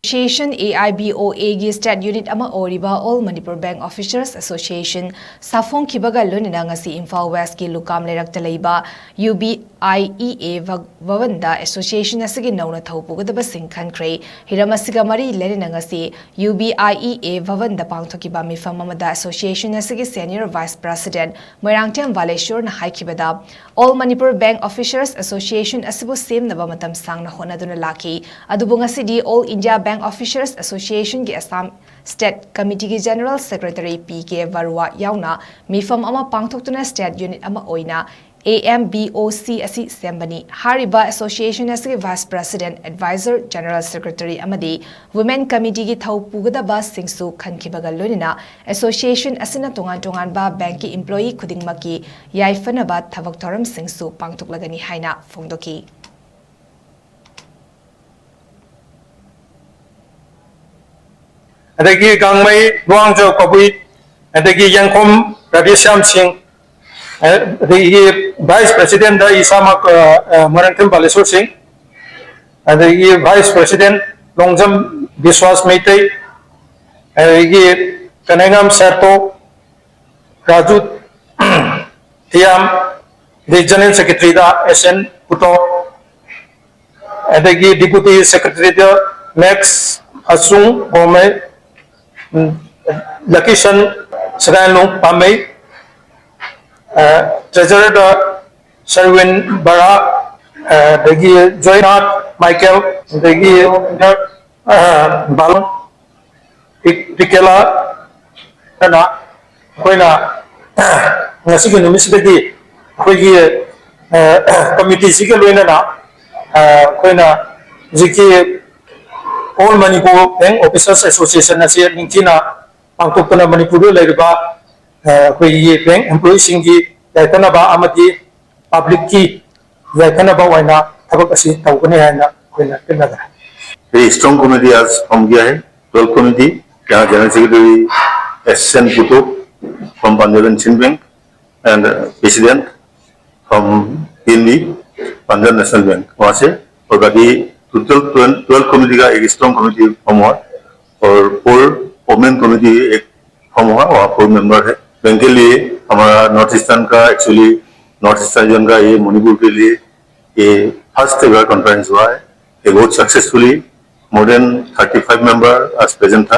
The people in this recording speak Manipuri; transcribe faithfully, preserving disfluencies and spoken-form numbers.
Association, A I B O A ꯒꯤ state unit ꯑꯃ ꯑꯣꯏꯔꯤꯕ All Manipur Bank Officers Association ꯁꯥꯐꯣꯡꯈꯤꯕꯒ ꯂꯣꯏꯅꯅ ꯉꯁꯤ ꯏꯝꯐꯥꯜ West ꯀꯤ ꯂꯨꯀꯥꯝ ꯂꯩꯔꯛꯇ ꯂꯩꯕ U B I E A ꯚ-, ꯚꯕꯟꯗ association ꯑꯁꯤꯒꯤ ꯅꯧꯅ ꯊꯧ ꯄꯨꯒꯗꯕꯁꯤꯡ ꯈꯟꯈ꯭ꯔꯦ꯫ ꯍꯤꯔꯝ ꯑꯁꯤꯒ ꯃꯔꯤ ꯂꯩꯅꯅ ꯉꯁꯤ U B I E A ꯚꯕꯟꯗ ꯄꯥꯡꯊꯣꯛꯈꯤꯕ ꯃꯤꯐꯝ ꯑꯃꯗ association ꯑꯁꯤꯒꯤ senior vice president Moirangthem ꯕꯥꯂꯦꯁꯣꯔꯅ ꯍꯥꯏꯈꯤꯕꯗ, All Manipur Bank Officers Association ꯑꯁꯤꯕꯨ ꯁꯦꯝꯅꯕ ꯃꯇꯝ ꯁꯥꯡꯅ ꯍꯣꯠꯅꯗꯨꯅ ꯂꯥꯛꯈꯤ꯫ ꯑꯗꯨꯕꯨ ꯉꯁꯤꯗꯤ All India Bank Officers Association ꯒꯤ Assam State Committee ꯒꯤ General Secretary P K ꯕꯔꯨꯋꯥ ꯌꯥꯎꯅ ꯃꯤꯐꯝ ꯑꯃ ꯄꯥꯡꯊꯣꯛꯇꯨꯅ state unit ꯑꯃ ꯑꯣꯏꯅ A M B O C ꯑꯁꯤ ꯁꯦꯝꯕꯅꯤ꯫ ꯍꯥꯏꯔꯤꯕ association ꯑꯁꯤꯒꯤ vice president, advisor, general secretary ꯑꯃꯗꯤ women committee ꯒꯤ ꯊꯧ ꯄꯨꯒꯗꯕꯁꯤꯡꯁꯨ ꯈꯟꯈꯤꯕꯒ ꯂꯣꯏꯅꯅ association ꯑꯁꯤꯅ ꯇꯣꯉꯥꯟ ꯇꯣꯉꯥꯟꯕ bank ꯀꯤ employee ꯈꯨꯗꯤꯡꯃꯛꯀꯤ ꯌꯥꯏꯐꯅꯕ ꯊꯕꯛ ꯊꯧꯔꯝꯁꯤꯡꯁꯨ ꯄꯥꯡꯊꯣꯛꯂꯒꯅꯤ ꯍꯥꯏꯅ ꯐꯣꯡꯗꯣꯛꯈꯤ꯫ ꯑꯗꯒꯤ ꯒꯥꯡꯃꯩ ꯂꯨꯋꯥꯡꯖꯥꯎ ꯀꯕꯨꯏ, ꯑꯗꯒꯤ ꯌꯦꯡꯈꯣꯝ ꯔꯥꯙꯦꯁ꯭ꯌꯥꯝ ꯁꯤꯡ, ꯑꯗꯒꯤ vice president ꯗ ꯏꯁꯥꯃꯛ, ꯑ, ꯑ, ꯃꯣꯏꯔꯥꯡꯊꯦꯝ ꯕꯥꯂꯦꯁꯣꯔ ꯁꯤꯡ, ꯑꯗꯒꯤ vice president ꯂꯣꯡꯖꯝ ꯕꯤꯁ꯭ꯋꯥꯁ ꯃꯩꯇꯩ, ꯑꯗꯒꯤ ꯀꯅꯩꯉꯥꯝ ꯁꯦꯠꯇꯣ, ꯔꯥꯖꯨ ꯊꯤꯌꯥꯝ, ꯑꯗꯩ general secretary ꯗ S N ꯄꯨꯇꯣ, ꯑꯗꯒꯤ deputy secretary ꯗ ꯃꯦꯛꯁ ꯑꯆꯨꯡ ꯒꯣꯃꯩ, ꯎꯝ, ꯂꯀꯤꯁꯟ ꯁꯗꯥꯏꯂꯣꯡ ꯄꯥꯝꯃꯩ, ꯑ, treasurer ꯗ ꯁꯔꯋꯤꯟ ꯕꯔꯥ, ꯑ, ꯑꯗꯒꯤ ꯖꯣꯏꯅꯥꯊ ꯃꯥꯏꯀꯦꯜ, ꯑꯗꯒꯤ, ꯑ, ꯕꯥꯂꯣꯟ ꯄꯤ-, ꯄꯤꯀꯦꯂꯥ, ꯑꯗꯨꯅ ꯑꯩꯈꯣꯏꯅ ꯉꯁꯤꯒꯤ ꯅꯨꯃꯤꯠꯁꯤꯗꯒꯤ ꯑꯩꯈꯣꯏꯒꯤ, ꯑ, committee ꯁꯤꯒ ꯂꯣꯏꯅꯅ, ꯑ, ꯑꯩꯈꯣꯏꯅ ꯍꯧꯖꯤꯛꯀꯤ All Manipur Bank Officers Association ꯑꯁꯤ ꯅꯤꯡꯊꯤꯅ ꯄꯥꯡꯊꯣꯛꯇꯨꯅ ꯃꯅꯤꯄꯨꯔꯗ ꯂꯩꯔꯤꯕ, ꯑ, ꯑꯩꯈꯣꯏꯒꯤ bank employee ꯁꯤꯡꯒꯤ ꯌꯥꯏꯐꯅꯕ ꯑꯃꯗꯤ public ꯀꯤ ꯌꯥꯏꯐꯅꯕ ꯑꯣꯏꯅ ꯊꯕꯛ ꯑꯁꯤ ꯇꯧꯒꯅꯤ ꯍꯥꯏꯅ ꯑꯩꯈꯣꯏꯅ ꯈꯟꯅꯈ꯭ꯔꯦ꯫ Very strong committee आज form किया है, twelve committee, यहाँ general secretary S N Puto from Punjab National Bank and, uh, president from P N B, Punjab National Bank, वहाँ से, और बाकी टोटल ट्वेल्व कमेटी का एक स्ट्रॉन्ग कमेटी फॉर्म हुआ और फोर वोमेन कमेटी एक फॉर्म हुआ, वहाँ फोर मेंबर है। वेंकल ये हमारा नॉर्थ ईस्टर्न का, एक्चुअली नॉर्थ ईस्टर्न रीजन का ये मणिपुर के लिए ये फर्स्ट एवर कॉन्फ्रेंस हुआ है। ये बहुत successfully, more than thirty five member आज प्रेजेंट था।